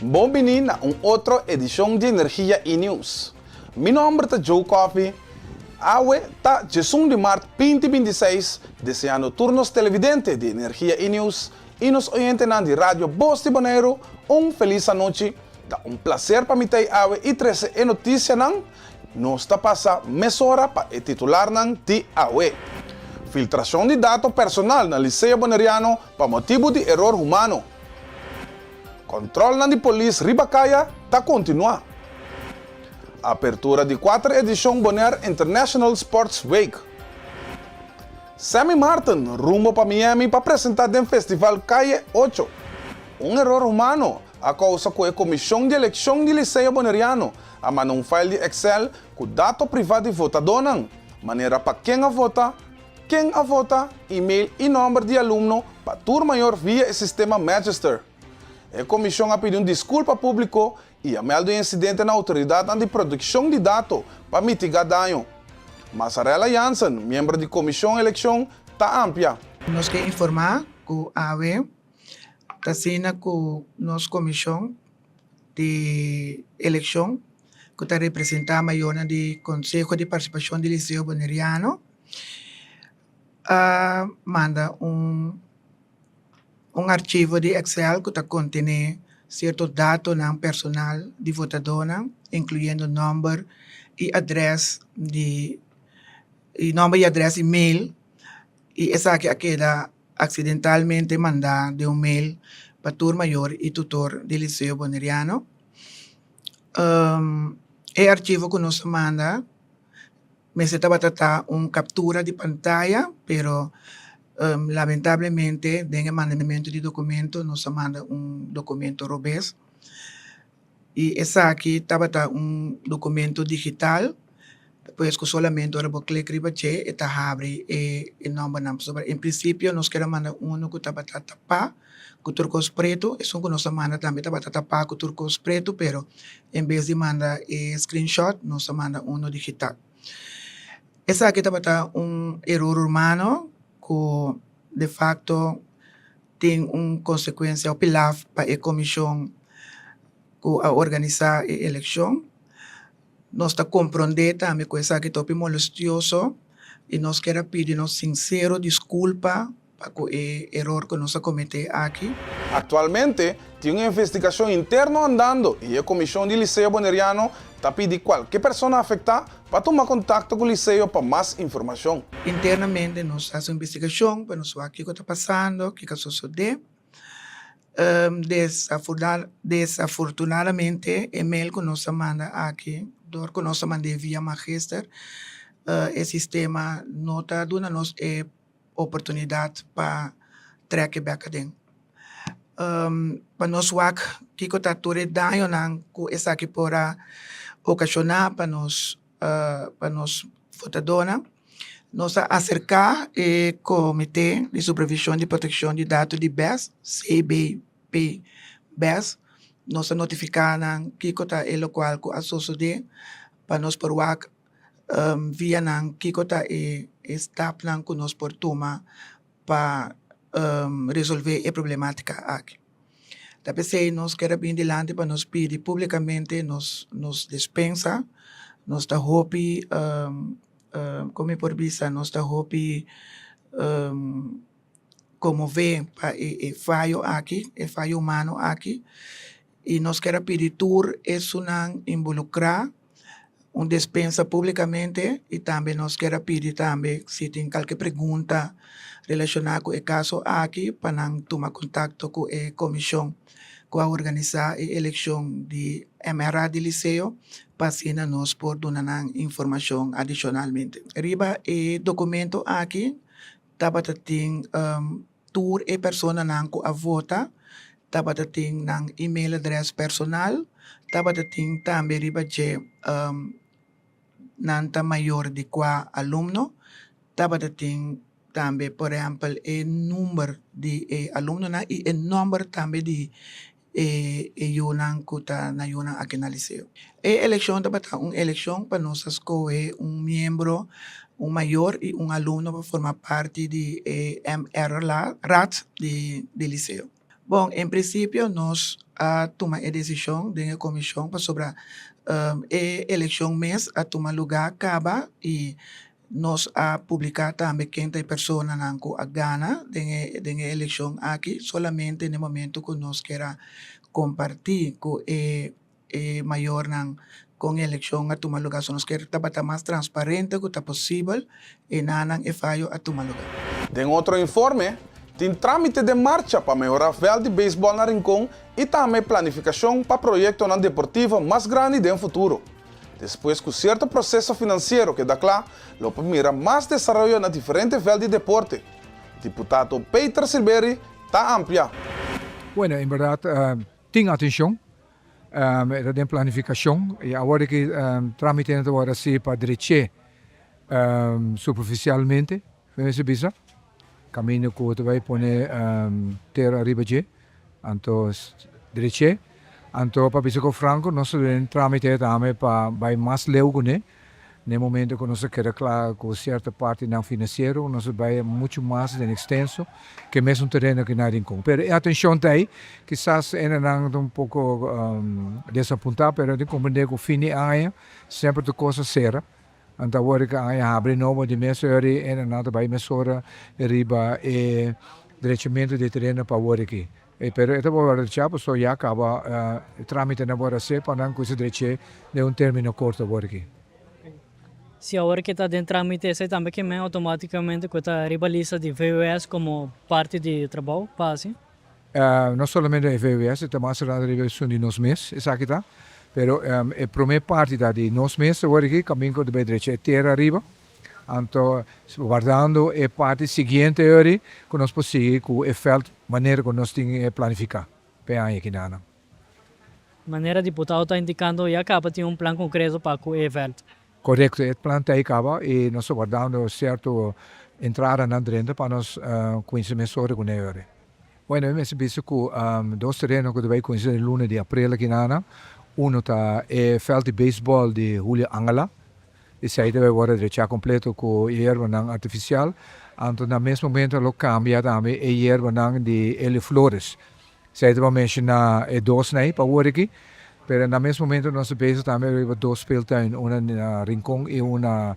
Bon bini na un otro edishon di Energia i News. Mi nòmber ta Joe Coffey. Awe ta djesun di mart binti 26, deseando tur nos televidente di Energia i News i nos oyentenan di Radio Bos di Boneiru un felis anochi. Ta un plaser pa mi t'ei awe i trese e notisianan. Nos ta pasa mesora pa e titularnan di awe. Filtrashon di dato personal na Liceo Boneriano pa motibu di eror humano. Kòntròlnan di polis riba kaya ta kontinuá. Apertura di kuater edishon Bonaire International Sports Week. Sammy Martin rumbo pa Miami pa presentá den festival Calle Ocho. Un eror humano a kousa ku e komishon di elekshon di Liceo Boneriano a manda un fail di Excel ku dato privá di votadónan, manera pa ken a vota, ken a vota, email i nòmber di alumno pa tur mayor via e sistema Magister. E komishon a pidi un diskulpa públiko i a mèldu e insidente na outoridatnan di protekshon di dato pa mitigá daño. Mazzarella Jansen, miembro di komishon elekshon, ta amplia. Nos ke informá ku awe ta asina ku nos komishon di elekshon ku ta representá mayornan di Konseho di Partisipashon di Liceo Boneriano a manda un un archivo di Excel ku ta kontené sierto datonan personal di votadónan inkluyendo nòmber i adrès di i nòmber i adrès i mail i esaki a keda aksidentalmente mandá den un mail pa tur mayor i tutor di Liceo Boneriano. E archivo ku nos a manda mester tabata ta un kaptura di pantaya, pero lamentablemente den e mandamentu di dokumento nos a manda un dokumento robes. I esaki tabata un dokumento digital, pues ku solamente ora bo klik riba dje e ta habri e e nòmbernan. Pasobra en prinsipio nos kere manda unu ku tabata tapá ku tur kos pretu, esun ku nos a manda tambe tabata tapá ku tur kos pretu, pero en bes di manda e screenshot nos a manda unu digital. Esaki tabata un eror humano ku de facto tin un konsekuensia hopi laf pa e komishon ku a organisá e elekshon. Nos ta komprondé tambe ku esaki ta hopi molestioso i nos kier a pidi nos sinsero diskulpa pa ku e eror ku nos a kometé aki. Aktualmente tin un investigashon interno andando i e komishon di Liceo Boneriano ta pidi kualke persona afektá pa tuma kontakto ku Liceo pa mas informashon. Internamente nos hasi un investigashon pa nos wak kiko ta pasando, kiko a sosodé. Desafortunadamente e mail ku nos a manda aki, dor ku nos a mand'é via Magister, e sistema no ta duna nos e oportunidat pa trek e bek aden. Pa nos wak kiko ta tur e dañonan ku esaki por a okashoná pa nos pa nos votadónan, nos a aserká e Komité di Supervishon di Protekshon di Dato di bes, CBP bes, nos a notifiká nan kiko ta e lokual ku a sosodé pa nos por wak via nan kiko ta e stapnan ku nos por tuma pa resolvé e problemátika aki. Ta p'esei nos kier a bin dilanti pa nos pidi públikamente nos nos despensa, nos ta hopi kon mi por bisa nos ta hopi konmové pa e fayo aki, e fayo humano aki i nos kier a pidi tur esunnan involukrá un despensa públikamente i tambe nos kier a pidi tambe si tin kalke pregunta relashoná ku e kaso aki pa nan tuma kontakto ku e komishon ku a organisá e elekshon di MRA di Liceo pa asina nos por duna nan informashon adishonalmente. Riba e dokumento aki tabata tin Tur e personanan ku a vota tabata tin nan email adres personal, tabata tin tambe riba dje nan ta mayor di kua alumno, tabata tin tambe por ehèmpel e number di e alumnonan i e nòmber tambe di e e yunan ku ta na yunan aki na Liceo. E elekshon tabata un elekshon pa nos a skohe un miembro, un mayor i un alumno pa forma parti di e MR Raad di Liceo. Bon, en prinsipio nos a tuma e desishon den e komishon pasobra e elekshon mes a tuma lugá kaba i nos a publiká tambe ken ta e personanan ku a gana den e den e elekshon aki. Solamente na e momento ku nos kier a kompartí ku e e mayornan kon e elekshon a tuma lugá. So nos kier tabata mas transparente ku ta posibel i nanan e fayo a tuma lugá. Den otro informe, tin trámite den marcha pa mehorá vèlt di beisbòl na Rincon i tambe planifikashon pa proyektonan deportivo mas grandi den futuro. Despues ku sierto proseso finansiero keda kla, lo por mira mas desaroyo na diferente vèlt di deporte. Diputado Peter Silberie ta amplia. Bueno, en bèrdat Tin atencion, e ta den planificacion y awor ki tramitenan ta worde haci pa dreche superficialmente, mi mester bisa, caminda cu ta bay pone tera ariba dje, anto dreche, anto pa bisa cu franco nos ta den tramite tambe pa bay mas leu cune. Na e momento ku nos a keda kla ku sierto partinan finansiero, nos a bai muchu mas den ekstenso ku e mesun tereno ku na Rincon. Pero e atenshon ta ei, kisas hendenan ta un poko desapuntá, pero tin komprendé ku fin di aña semper tur kos a sera. Anto awor ku aña habri nobo di mes ora ei hendenan ta bai mesora riba e drechamentu di e tereno pa awor aki. Pero e ta por wòrdu drechá pasobra ya kaba e trámitenan por hasé pa nan kusa drech'é den un término korto awor aki. Si awor ke ta den trámite esei tambe ke men outomátikamente ku ta riba lista di VWS komo parti di trabou pa hasi? No solamente e VWS, e ta mas rato riba esun di nos mes esaki ta, pero e promé parti ta di nos mes awor aki kaminda ku ta bai drecha e tera ariba. Anto wardando e parti siguiente ori ku nos por sigui ku e vèlt manera ku nos tin e planifiká pa e aña kinanan. Manera diputado ta indikando ya kaba tin un plan konkreto pa ku e vèlt. Korekto, e plan ta ei kaba i nos ta wardando sierto entradanan drenta pa nos kuminsá mesora ku ne ori. Bueno, mi mester bisa ku dos tereno ku ta bai kuminsá den luna di aprel akinanan. Uno ta e vèlt di beisbòl di Julio Angela. Esei ta bai wòrdu drechá kompleto ku yerbanan artifisial. Anto na mes momento lo kambia tambe e yerbanan di Elio Flores. Esei ta menshoná e dosnan ei pa awor aki. Pero na mes momento nos ta bezig tambe riba dos speeltuin, una na Rincon i un na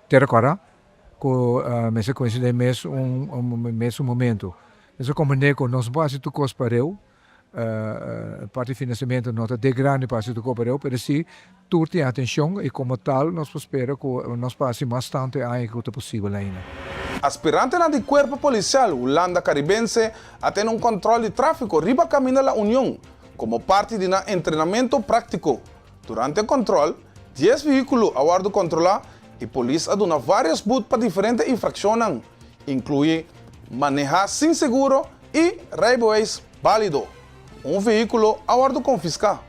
Tera Kòrá, ku mester koinsidí mes un mesun momento. Nos a komprendé ku nos no por hasi tur kos pareu. Parti financiamento no ta de grandi pa haci tur copereo, pero si tur tin atencion y como tal nos por spera cu nos por haci mas tanto e aña cu ta posibel ainda. Aspirantenan di Cuerpo Policial Hulanda Caribense a tene un control di trafico riba caminda La Union como parti di nan entrenamento practico. Durante e control, dies vehiculo a wordo controla y polis a duna varios boet pa diferente infraccionnan, inclui maneha sin seguro y rijbewijs bálido. Un vehíkulo a wòrdu konfiská.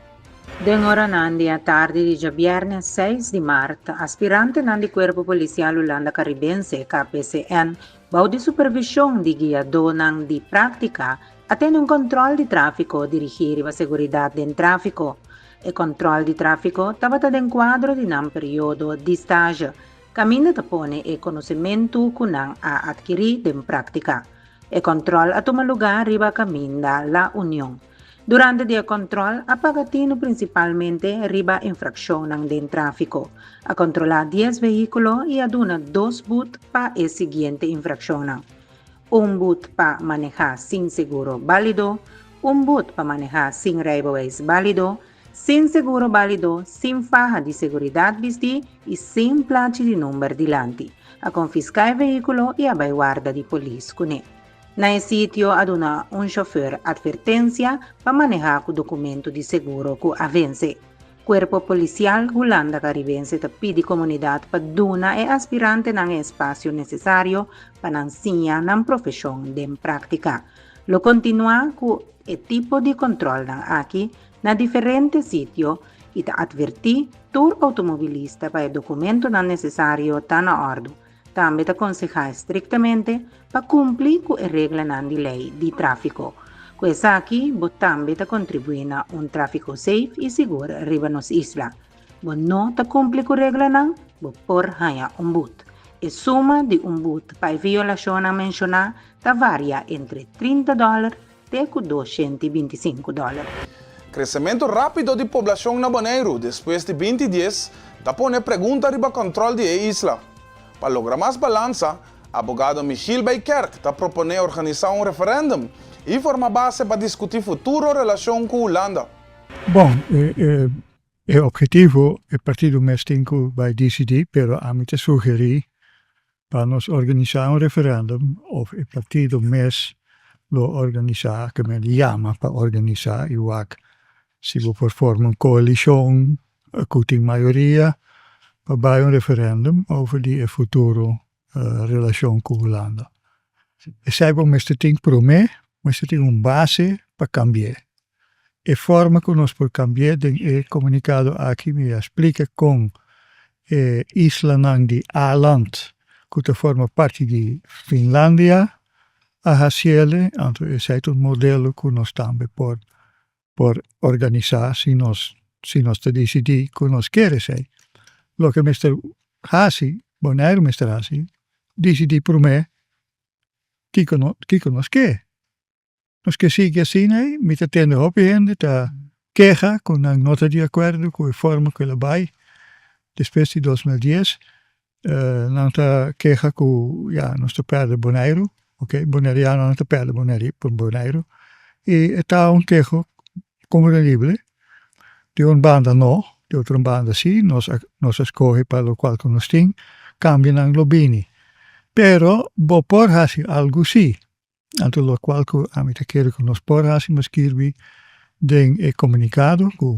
Den oranan di atardi di djabièrnè seis di mart, aspirantenan di Kuerpo Polisial Hulanda Karibense, KPCN, bou di supervishon di guiadónan di práktika, a tene un kòntròl di tráfiko dirigí riba seguridat den tráfiko. E kòntròl di tráfiko tabata den kuadro di nan periodo di stazje, kaminda ta pone e konosementu ku nan a atkirí den práktika. E kòntròl a tuma lugá riba kaminda La Union. Durante di e kòntròl a paga tinu prinsipalmente riba infrakshonnan den tráfiko. A kontrolá dies vehíkulo i a duna dos but pa e siguiente infrakshonnan, un but pa manehá sin seguro bálido, un but pa manehá sin reibeweis bálido, sin seguro bálido, sin faha di seguridat bistí i sin plachi di number dilanti. A konfiská e vehíkulo i a bai warda di polis kuné. Na e sitio a duna un shofèr atvertensia pa manehá ku dokumentu di seguro ku a vense. Kuerpo Polisial Hulanda Karibense ta pidi komunidat pa duna e aspirantenan e espasio nesesario pa nan siña nan profeshon den práktika. Lo kontinuá ku e tipo di kòntròlnan aki na diferente sitio i ta atvertí tur outomobilista pa e dokumentonan nesesario ta na òrdu. Tambe ta konsehá estriktamente pa kumpli ku e reglanan di lei di tráfiko. Ku esaki bo tambe ta kontribuí na un tráfiko seif i sigur riba nos isla. Bo no ta kumpli ku reglanan, bo por haña un but. E suma di un but pa e violashonnan menshoná ta varia entre 30 dòler. te ku 225 dòler. Kresementu rápido di poblashon na Boneiru despues di 2010 ta pone pregunta riba kòntròl di e isla. Pa logra mas balansa, abogado Michiel Bijkerk ta proponé organisá un referèndum i forma base pa diskutí futuro relashon ku Hulanda. Bon, e ophetivo e partido mes tin ku bai disidí, pero ami ta sugerí pa nos organisá un referèndum òf e partido mes lo organisá, ke men yama pa organisá i wak si bo por forma un koalishon ku tin mayoria pa bai un referèndum over di e futuro relashon ku Hulanda. Esei bo mester tin promé, mester tin un base pa kambi'é. E forma ku nos por kambi'é den e komunikado aki mi a splika kon e islanan di Aland ku ta forma parti di Finlandia a hasiel, anto esei ta un modelo ku nos tambe por por organisá si nos si nos ta disidí ku nos kier esei. Loke mester hasi, Boneiru mester hasi, disidí promé kiko no kiko nos ke. Nos ke sigui asina ei, mi ta tende hopi hende ta keha ku nan no ta di akuerdo ku e forma ku el a bai despues di 2010. Nan ta keha ku ya nos ta pèrdè Boneiru, ok, bonerianonan ta pèrdè Boneiru i e ta un keho komprendible. Di un banda no, di otro banda si, nos a nos a skohe pa lokual ku nos tin, kambionan lo bini. Pero bo por hasi algu si. Anto lokual ku ami ta kere ku nos por hasi mas skirbi den e komunikado ku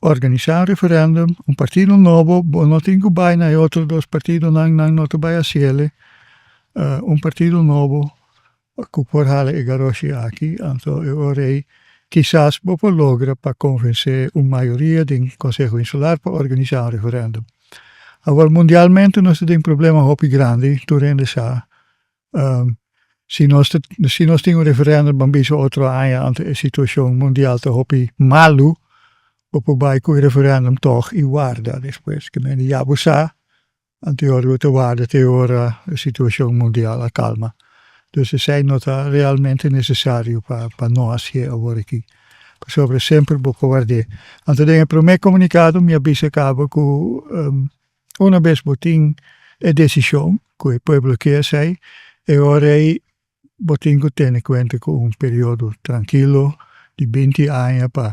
organisá un referèndum, un partido nobo, bo no tin ku bai na e otro dos partidonan, nan no ta bai hasiel, un partido nobo ku por hala e garoshi aki, anto e ora ei kisas bo por logra pa konvensé un mayoria den Konseho Insular pa organisá un referèndum. Awor mundialmente nos ta den problema hopi grandi, tur hende sa. Si nos ta si nos tin un referendum ban bisa otro aña anto e situacion mundial ta hopi malu bo por bai cu e referendum tog y warda despues ke men ya bo sa anto e ora bo ta warda te ora e situacion mundial a calma dus esey no ta realmente necesario pa pa no hacié awor aki pasobra semper bo por ward'é anto den e prome comunicado mi a bisa caba cu Una bes bo tin e desishon ku e pueblo ke esei, e ora ei bo tin ku tene kuenta ku un periodo trankilo di 20 aña pa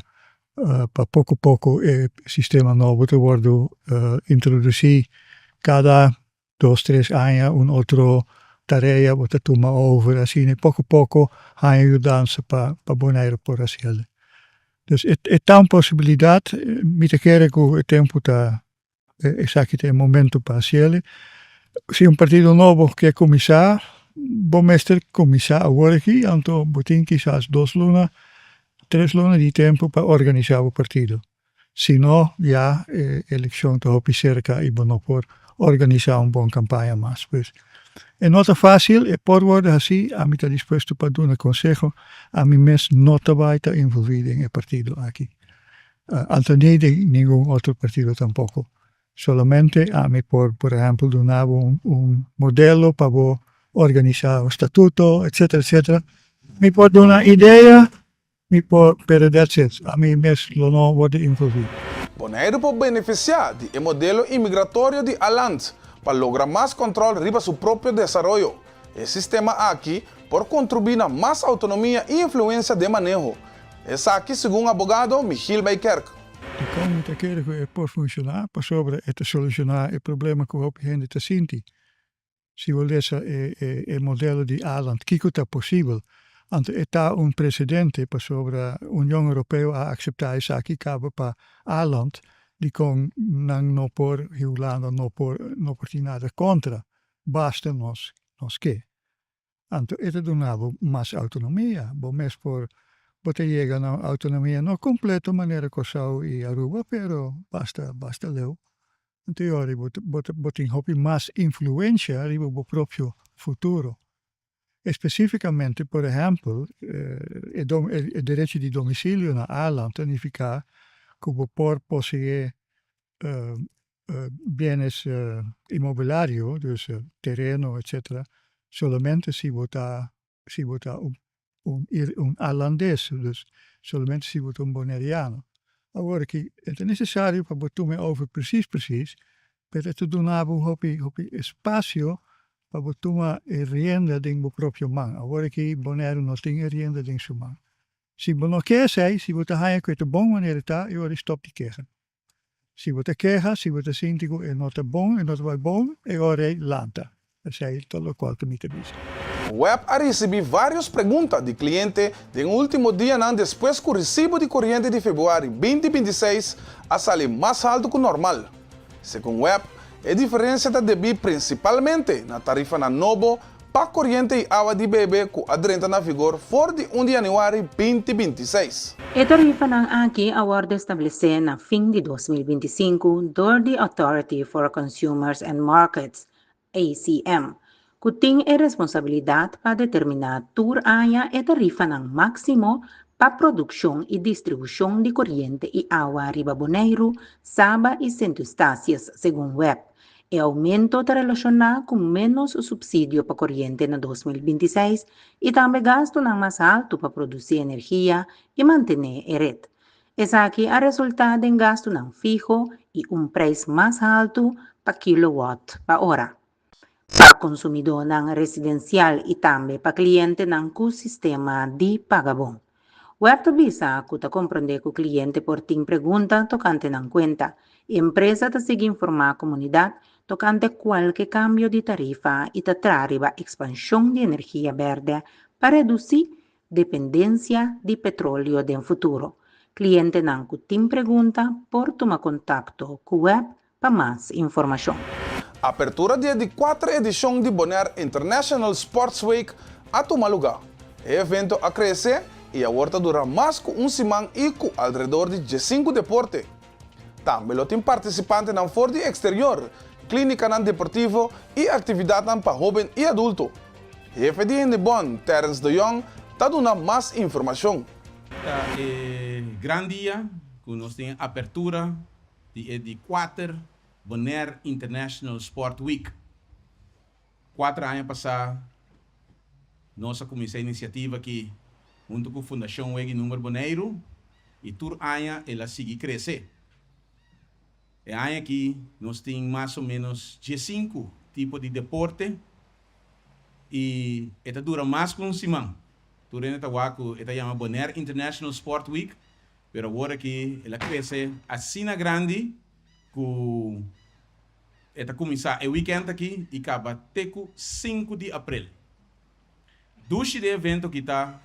pa poko poko e sistema nobo ta wòrdu introdusí. Kada dos tres aña un otro tarea bo ta tuma over asina i poko poko haña yudansa pa pa Boneiru por hasiel. Dus e ta un posibilidat, mi ta kere ku e tempu ta Esaki ta e momento pa hasiel. Si un partido nobo ke kuminsá, bo mester kuminsá awor aki, anto bo tin kisas dos luna, tres luna di tempu pa organisá bo partido. Si no, ya e elekshon ta hopi serka i bo no por organisá un bon kampaña mas. Pues, e no ta fásil, e por wòrdu hasí, ami ta dispuesto pa duna konseho, ami mes no ta bai ta envolví den e partido aki. Anto ni di ningun otro partido tampoco. Solamente ami por, por ehempel, duna bo un modelo pa bo organisa un statuto, etcetera, etcetera. Mi por duna idea, mi por, pero that's it. Ami mes lo no wordo involvi. Boneiru por benefisiá di e modelo imigratorio di Aland pa logra mas kòntròl riba su propio desaroyo. E sistema aki por kontribuí na mas outonomia i influensia den maneho. Esaki segun abogado Michiel Bijkerk. Dikon mi ta kere ku e por funshoná? Pasobra e ta solushoná e problema ku hopi hende ta sinti. Si bo lesa e modelo di Aland, kiko ta posibel? Anto e ta un presedente pasobra Union Europeo a akseptá esaki kaba pa Aland, dikon nan no por, Hulanda no por, no por tin nada kontra. Basta nos nos ke. Anto e ta duna bo mas autonomia. Bo mes por bo ta yega na un autonomia no completo manera Kòrsou i Aruba pero basta basta leu. Anto e ora bo bo bo tin hopi mas influencia riba bo propio futuro. Especificamente por ehempel e e derecho di domicilio na Aland ta nifica ku bo por posee bienes inmobiliario, dus tereno etcetera, solamente si bo ta si bo ta un. un un alandes, dus solamente si bo ta un boneriano. Awor aki e ta necesario pa bo tuma e over precies precies, pero e ta duna bo hopi hopi espacio pa bo tuma e rienda den bo propio man. Awor aki Boneiru no tin e rienda den su man. Si bo no ke esei, si bo ta haña ku e ta bon manera e ta, e ora stòp di keha. Si bo ta keha, si bo ta sinti ku e no ta bon, e no ta bai bon, e ora ei lanta. Esei ta lokual ku mi ta bisa. Web a risibí vários pregunta di kliente den último dianan despues ku resibo di koriente di februari 2026 a sali mas haltu ku normal. Segun web, e diferensia ta debí prinsipalmente na tarifanan nobo pa koriente i awa di bebe ku a drenta na vigor for di un di yanüari 2026. E tarifanan aki a wòrdu establesé na fin di 2025 dor di Authority for Consumers and Markets, ACM, ku tin e responsabilidat pa determiná tur aña e tarifanan máksimo pa produkshon i distribushon di koriente i awa riba Boneiru, Saba i Sint Eustatius, segun web. E oumento ta relashoná ku ménos supsidio pa koriente na 2026 i tambe gastunan mas haltu pa produsí energia i mantené e ret. Esaki a resultá den gastunan fiho i un preis mas haltu pa kilowatt pa ora. Pa konsumidónan residensial i tambe pa klientenan ku sistema di pagabon. Web ta bisa ku ta komprondé ku kliente por tin pregunta tokante nan kuenta. E empresa ta sigui informá komunidat tokante kualke kambio di tarifa i ta traha riba ekspanshon di energia bèrdè pa redusí dependensia di petroleo den futuro. Klientenan ku tin pregunta por tuma kontakto ku web pa mas informashon. Apertura di e di kuater edishon di Bonaire International Sports Week a tuma lugá. E evento a krese i awor ta dura mas ku un siman i ku alrededor di diesinku deporte. Tambe lo tin partisipantenan for di eksterior, klínikanan deportivo i aktividatnan pa hóben i adulto. Hefe di Hende Bon, Terence de Jong, ta duna mas informashon. Ta e gran dia ku nos tin apertura di e di kuater Bonaire International Sport Week. 4 aña pasá nos a kuminsá e inisiativa aki huntu ku Fundashon Wega i Number Boneiru i tur aña el a sigui krese. E aña aki nos tin mas o ménos 15 tipo di deporte i e ta dura mas ku un siman. Tur hende ta wak ku e ta yama Bonaire International Sport Week, pero awor aki el a krese asina grandi ku e ta kuminsá e wikènt aki i kaba te ku 5 di aprel. Dushi di e evento aki ta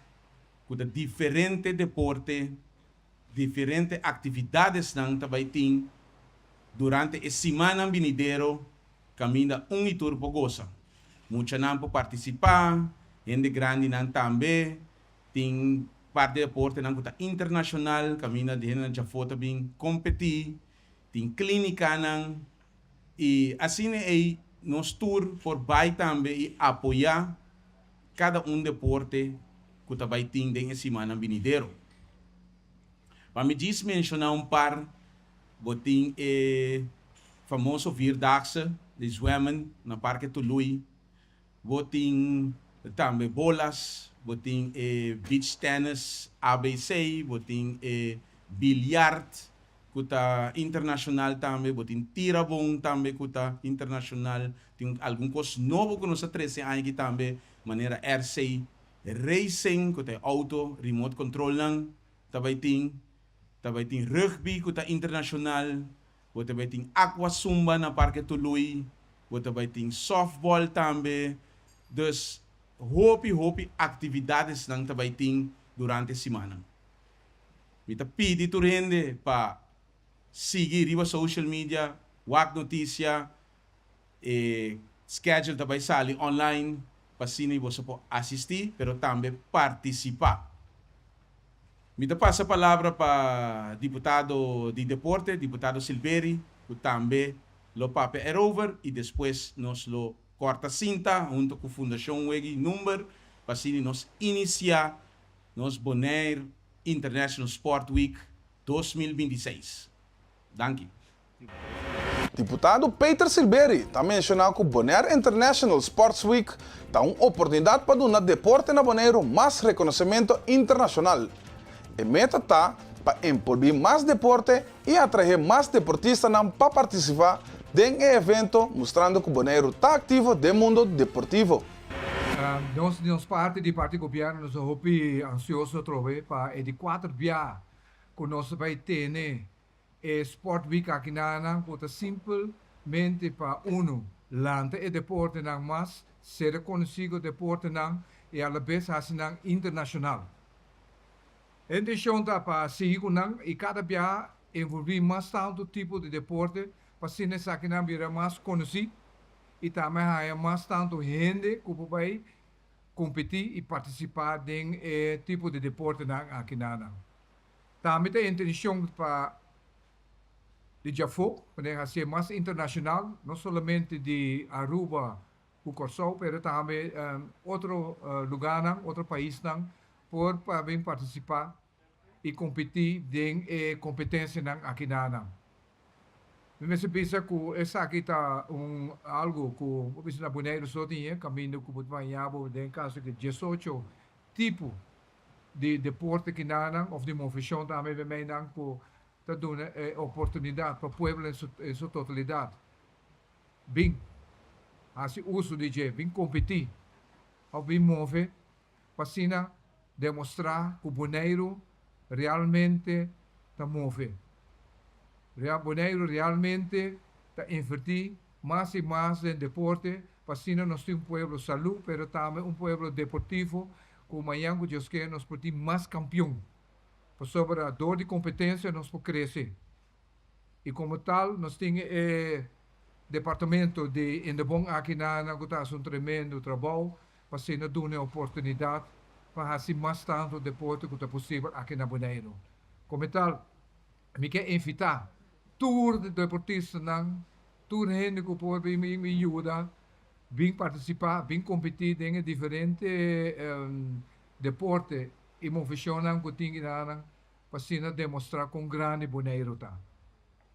ku ta diferente deporte, diferente aktividadesnan ta bai tin durante e simannan binidero kaminda un i tur por gosa. Muchanan por partisipá, hende grandinan tambe, tin par di deportenan ku ta internashonal kaminda di hendenan djafó ta bin kompetí, tin klínikanan i asina ei nos tur por bai tambe i apoyá kada un deporte ku ta bai tin den e simannan binidero. Pa mi djis menshoná un par, bo tin e famoso Vierdaagse di zwemmen na Parke Tului, bo tin tambe bolas, bo tin e beach tennis ABC, bo tin e biljart ku ta internashonal tambe, bo tin tirabon tambe ku ta internashonal, tin algun kos nobo ku nos a trese aña aki tambe manera RC Racing ku ta e outo remote controlnan ta bai tin, ta bai tin rugby ku ta internashonal, bo ta bai tin aqua zumba na Parke Tului, bo ta bai tin softball tambe, dus hopi hopi aktividadesnan ta bai tin durante simannan. Mi ta pidi tur hende pa sigui riba social media, wak notisia, e schedule ta bai sali online pa asina boso por asistí pero tambe partisipá. Mi ta pasa palabra pa diputado di deporte, diputado Silveri, ku tambe lo papia erover i despues nos lo kòrta sinta huntu ku Fundashon Wega i Number pa asina nos inisiá nos Bonaire International Sport Week 2026. Danki. Diputado Peter Silberie ta menshoná ku Bonaire International Sports Week ta un oportunidat pa duna deporte na Boneiru mas rekonosementu internashonal. E meta ta pa enbolbí mas deporte i atraé mas deportistanan pa partisipá den e evento mustrando ku Boneiru ta aktivo den mundo deportivo. Nos di nos parti, di parti gobièrnu, nos ta hopi ansioso atrobe pa e di kuater bia ku nos ta bai tene e Sport Week aki na ku ta simpelmente pa unu lanta e deportenan mas, ser rekonosí ku deportenan i alabes hasi nan internashonal. E intenshon ta pa sigui ku nan i kada biaha envolví mas tantu tipo di deporte pa asina esakinan bira mas konosí i tambe haña mas tantu hende ku por bai kompetí i partisipá den e tipo di deportenan aki na nan. Tambe ta e intenshon pa di djafó, pa nan hasié mas internashonal, no solamente di Aruba ku Kòrsou, pero tambe otro lugánan, otro paisnan por pa bin partisipá i kompetí den e kompetensianan aki na nan. Mi mester bisa ku esaki ta un algu ku bo bisa na Boneiru so tin e kaminda ku bo ta baña bo den kaso di 18 tipo di deporte kinanan òf di moveshon tambe bei meinan ku ta duna e oportunidat pa pueblo en su totalidat bin hasi uso di dje, bin kompetí òf bin move pa asina demostrá ku Boneiru realmente ta move. Boneiru realmente ta invertí mas i mas den deporte pa asina nos tin un pueblo salú pero tambe un pueblo deportivo ku mañan ku Dios ke nos por tin mas kampion pasobra dor di kompetensia nos por krese i komo tal nos tin e departamento di Indebon aki na ku ta hasi un tremendo trabou pa asina duna e oportunidat pa hasi mas tantu deporte ku ta posibel aki na Boneiru. Komo tal mi ke invitá tur deportistanan, tur hende ku por bin yuda, bin partisipá, bin kompetí den e diferente deporte i moveshonnan ku tin kinanan pa asina demostrá kon grandi Boneiru ta.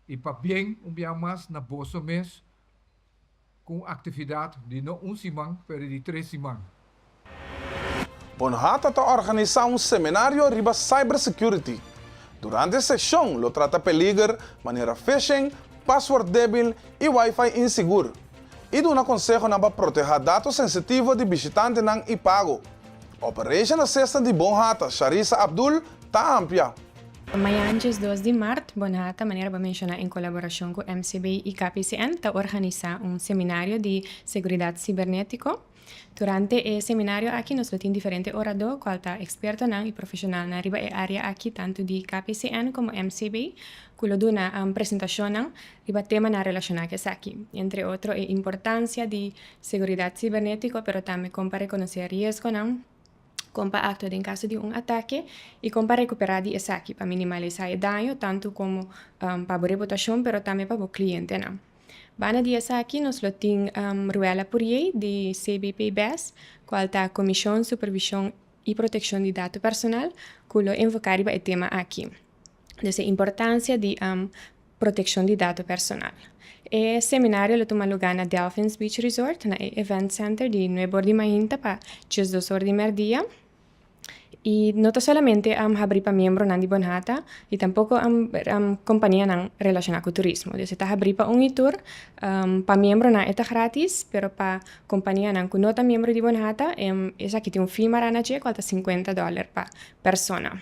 I pabien un bia mas na boso mes ku un aktividat di no un siman pero di tres siman. Bonhata ta organisá un seminario riba cybersecurity. Durante e seshon lo trata peliger manera phishing, password débil i wifi insigur, i duna konsehonan pa protehá dato sensitivo di bishitantenan i pago. Operation Assistant di Bonhata, Sharissa Abdul, ta amplia. Mañan 12 di mart, Bonhata, manera bo menshoná en kolaborashon ku MCB i KPCN, ta organisá un seminario di seguridat sibernétiko. Durante e seminario aki nos lo tin diferente oradó kual ta ekspertonan i profeshonalnan riba e área aki tantu di KPCN komo MCB ku lo duna presentashonnan riba temanan relashoná ku esaki, entre otro e importansia di seguridat sibernétiko pero tambe kon pa rekonosé riesgonan, kon pa aktua den kaso di un atake i kon pa rekuperá di esaki pa minimalisá e daño tantu komo pa bo reputashon pero tambe pa bo klientenan. Banda di esaki nos lo tin Ruella Pourier di CBP bes, kual ta Komishon Supervishon i Protekshon di Dato Personal, ku lo enfoká riba e tema aki. Dus e importansia di protekshon di dato personal. E seminario lo tuma lugá na Delfins Beach Resort na e Event Center di nuebe or di mainta pa 12 or di mèrdia. I no ta solamente habrí pa miembronan di Bonhata i tampoko kompanianan relashoná ku turismo. Dus e ta habrí pa un i tur. Pa miembronan e ta grátis, pero pa kompanianan ku no ta miembro di Bonhata esaki tin un fee mará na dje kual ta 50 dòler pa persona.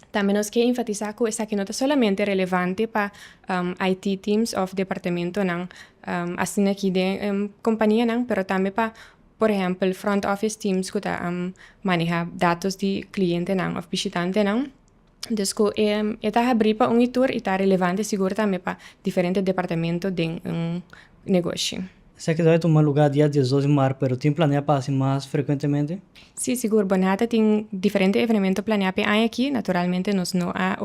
Tambe nos ke enfatisá ku esaki no ta solamente relevante pa IT teams òf departamentonan asina aki den kompanianan, pero tambe pa por ehèmpel front office teams ku ta manehá datos di klientenan òf bishitantenan. Dus ku e ta habrí pa un i tur i ta relevante sigur tambe pa diferente departamento den un negoshi. Esaki ta bai tuma lugá dia 12 di mart, pero tin planea pa hasi mas frekuentemente? Sí, sigur. Bonhata tin diferente evenemento planea p'e aña aki. Naturalmente nos no a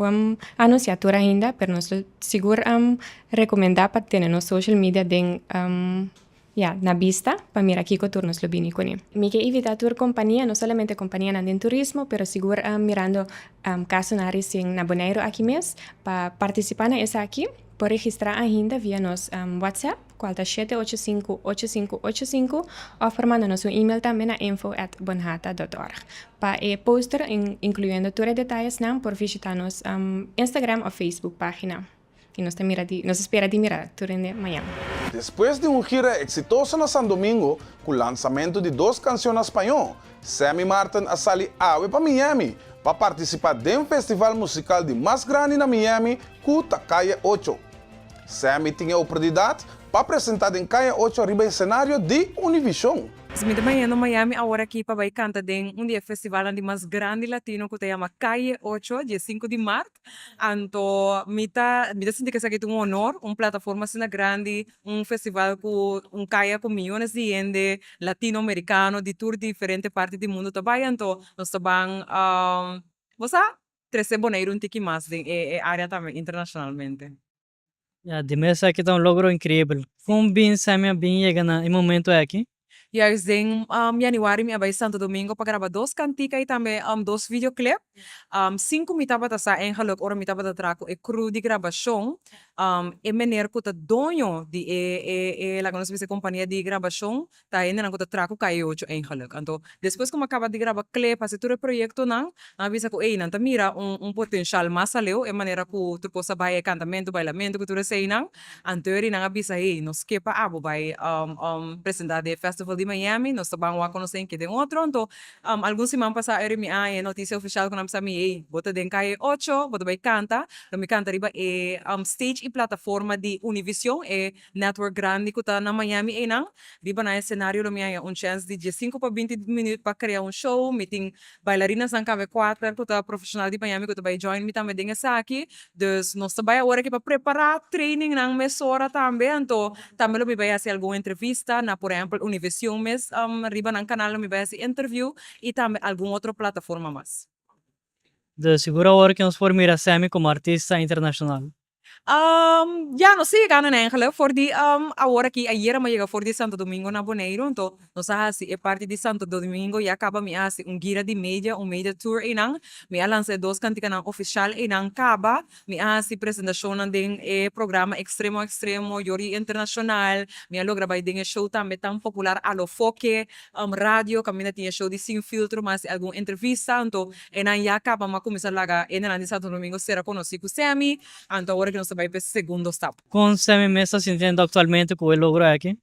anunsiá tur ainda, pero nos lo sigur rekomendá pa tene nos social media den ya, na bista pa mira kiko tur nos lo bini kuné. Mi ke invitá tur kompania, no solamente kompanianan den turismo, pero sigur mirando kasonan resien na Boneiru aki mes, pa partisipá na esaki. Por registrá ainda via nos WhatsApp, kual ta 785 8585, òf por manda nos un email tambe na info at bonhata dot org. Pa e poster, inkluyendo tur e detayesnan, por visitá nos Instagram òf Facebook página. I nos ta mira di, nos ta spera di mira tur hende mañan. Despues di un gira eksitoso na San Domingo ku lansamentu di dos kanshon na spañó, Sammy Martin a sali awe pa Miami pa partisipá den festival musikal di mas grandi na Miami ku ta Calle Ocho. Sammy tin e oportunidat pa presentá den Calle Ocho riba esenario di Univision. Mi ta bayendo Miami awor aki pa bai kanta den un di e festivalnan di mas grandi latino ku ta yama Calle Ocho, dia sinku di mart. Anto mi ta mi ta sinti ku esaki ta un honor, un plataforma asina grandi, un festival ku un kaya ku miyones di hende latino amerikano di tur diferente parti di mundu ta bai anto nos ta ban bo sa trese Boneiru un tiki mas den e area tambe internashonalmente. Ya, di mes esaki ta un logro increibel. Kon bin Sammy a bin yega na e momento aki? Juist den januari mi a bai Santo Domingo pa graba dos kantika i tambe dos videoclip. Sin ku mi tabata sa eigenlijk ora mi tabata traha ku e crew di grabashon, e meneer ku ta doño di e e laga nos bisa e kompania di grabashon Ta hendenan ku ta traha ku Calle Ocho eigenlijk. Anto despues ku mi a kaba di graba clip, hasi tur e proyektonan, nan a bisa ku ey nan ta mira un un potenshal mas aleu, e manera ku tur kos a bai, e kantamentu, bailamentu ku tur eseinan. Anto eri nan a bisa hey nos ke pa abo bai presenta den e festival di Miami, nos ta ban wak konosé en ke den otro. Anto algun siman pasá eri mi a haña e notisia ofishal ku nan a bisa mi hey bo ta den Calle Ocho, bo ta bai kanta, lo mi kanta riba e stage i plataforma di Univision, e Network grandi ku ta na Miami einan. Riba nan esenario lo mi haña un chèns di diesinku pa binti minüt pa krea un show. Mi tin bailarinasnan kabe kuater ku ta profeshonal di Miami ku ta bai join mi tambe den esaki. Dus nos ta bai awor aki pa prepará trainingnan mesora tambe. Anto tambe lo mi bai hasi algun entrevista na por ehèmpel Univision mes riba nan kanal lo mi bai hasi interview i tambe algun otro plataforma mas. Dus sigur awor ke nos por mira Sammy komo artista internashonal. Ya, nos ta yegando eigenlijk for di awor aki, ayera mi a yega for di Santo Domingo na Boneiru, anto nos a hasi e parti di Santo Domingo, ya kaba mi a hasi un gira di media, un media tour einan, mi a lansa e dos kantikanan ofishal einan kaba, mi a hasi presentashonnan den e programa Extremo Extremo, Yori Internashonal, mi a logra bai den e show tambe tan popular Alofoke Radio, kaminda tin e show di Sin Filtro, mi a hasi algun entrevista, anto Enan ya caba ma cuminsa laga hendenan di Santo Domingo sera conoci cu Sammy, anto awor aki nos ta bay pa e segundo stap. Con Sammy mes ta sintiendo actualmente cu e logro aki?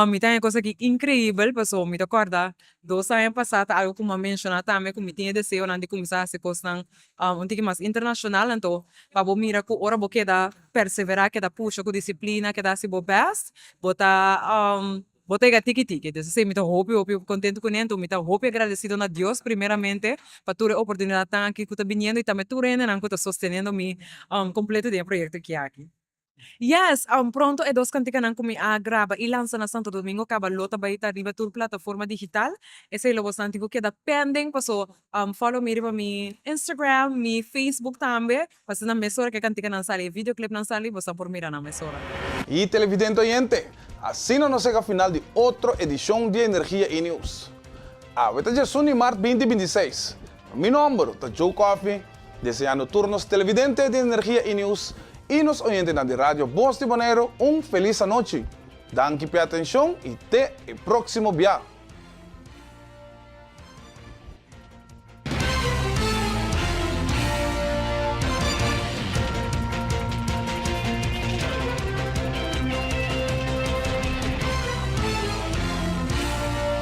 Mi ta haña cos aki increibel pasobra mi ta corda dos aña pasa ta algo cu mi a menciona tambe cu mi tin e deseonan di cuminsa haci cosnan un tiki mas internacional anto pa bo mira cu ora bo keda persevera keda pusha cu disciplina keda haci bo best bo ta Bo ta yega tiki tiki. Entonces esei mi ta hopi hopi contento cune, enton mi ta hopi agradecido na Dios primeramente pa tur e oportunidadnan aki cu ta biniendo y tambe tur hendenan cu ta sosteniendo mi completo den e proyecto ki aki. Yes, pronto e dos canticanan cu mi a graba y lansa na Santo Domingo caba lo ta bay ta riba tur plataforma digital. Esei lo bosnan tin cu keda pending paso follow mi riba mi Instagram, mi Facebook tambe. Asina mesora ku e kantikanan sali, e videoclipnan sali, boso a por mira nan mesora. Y televidente oyente, asina nos yega final di otro edicion di Energia E Nieuws. Awe ta djesun di mart binti 26. Mi nomber ta Joe Coffie, deseando tur nos televidente di Energia E Nieuws y nos oyentenan di Radio Bos di Boneiru un feliz anochi. Danki p'e atencion y te e proximo bia.